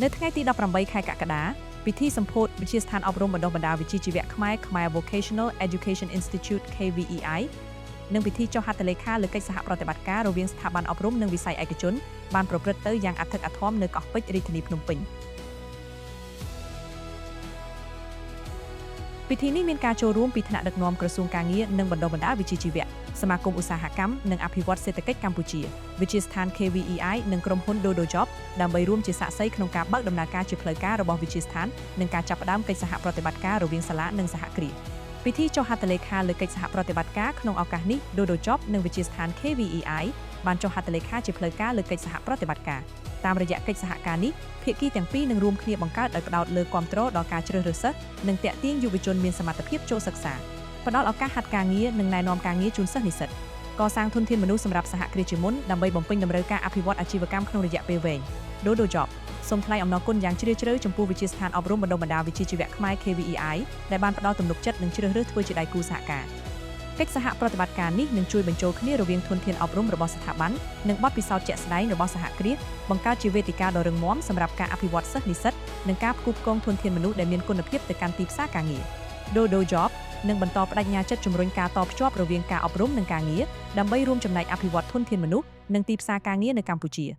នៅថ្ងៃទី18ខែកក្កដាពិធីសម្ពោធវិទ្យាស្ថានអប់រំបណ្ដុះបណ្ដាលវិជ្ជាជីវៈខ្មែរខ្មែរ Vocational Education Institute KVEI និងពិធីចុះហត្ថលេខាលើកិច្ចសហប្រតិបត្តិការរវាងស្ថាប័នអប់រំនិងវិស័យឯកជនបានប្រព្រឹត្តទៅយ៉ាងអធិកអធមនៅកោះពេជ្ររាជធានីភ្នំពេញពិធីនេះមានការចូលរួមពីថ្នាក់ដឹកនាំក្រសួងការងារនិងបណ្ដុះបណ្ដាលវិជ្ជាជីវៈសមាគមឧស្សាហកម្មនិងអភិវឌ្ឍសេដ្ឋកិច្ចកម្ពុជាវិទ្យាស្ថាន KVEI និងក្រុមហ៊ុន Dodo Job ដើម្បីរួមជាសាក្សីក្នុងការបើកដំណើរការជាផ្លូវការរបស់វិទ្យាស្ថាននិងការចាប់ផ្ដើមកិច្ចសហប្រតិបត្តិការរវាងសាលានិងសហគ្រាសពិធីចុះហត្ថលេខាលើកិច្ចសហប្រតិបត្តិការក្នុងឱកាសនេះ Dodo Job និងវិទ្យាស្ថាន KVEI បានចុះហត្ថលេខាជាផ្លូវការលើកិច្ចសហប្រតិបត្តិការតាមរយៈកិច្ចសហការនេះភាគីទាំងពីរនឹងរួមគ្នាបង្កើតដោយផ្ដោតលើគាំទ្រដល់ការជ្រើសរើសសិស្សនិងទាក់ទាញយុវជនមានសមត្ថភាពចូលសិក្សាផ្ដល់ឱកាសហាត់ការងារនិងណែនាំការងារជូនសិស្សនិស្សិតកសាងធនធានមនុស្សសម្រាប់សហគ្រាសជាមុនដើម្បីបំពេញតម្រូវការអភិវឌ្ឍអាជីវកម្មក្នុងរយៈពេលវែង Dodo Job សូមថ្លែងអំណរគុណយ៉ាងជ្រាលជ្រៅចំពោះវិទ្យាស្ថានអប់រំបណ្ដុះបណ្ដាលវិជ្ជាជីវៈខ្មែរ KVEI ដែលបានផ្ដល់ទំនុកចិត្តនិងជ្រើសរើសធ្វើជាដៃគូសហការកិច្ចសហប្រតិបត្តិការនេះនឹងជួយបញ្ចូលគ្នារវាងធនធានអប់រំរបស់ស្ថាប័ននិងបទពិសោធន៍ជាក់ស្ដែងរបស់សហគ្រាសបង្កើតជាវេទិកាដ៏រឹងមាំសម្រាប់ការអភិវឌ្ឍសិស្សនិស្សិតនិងការផ្គូផ្គងធនធានមនុស្សដែលមានគុណភាពទៅកាន់ទីផ្សារការងារ Dodo Job នឹងបន្តប្ដេជ្ញាចិត្តជំរុញការតភ្ជាប់រវាងការអប់រំនិងការងារដើម្បីរួមចំណែកអភិវឌ្ឍធនធានមនុស្សនិងទីផ្សារការងារនៅកម្ពុជា។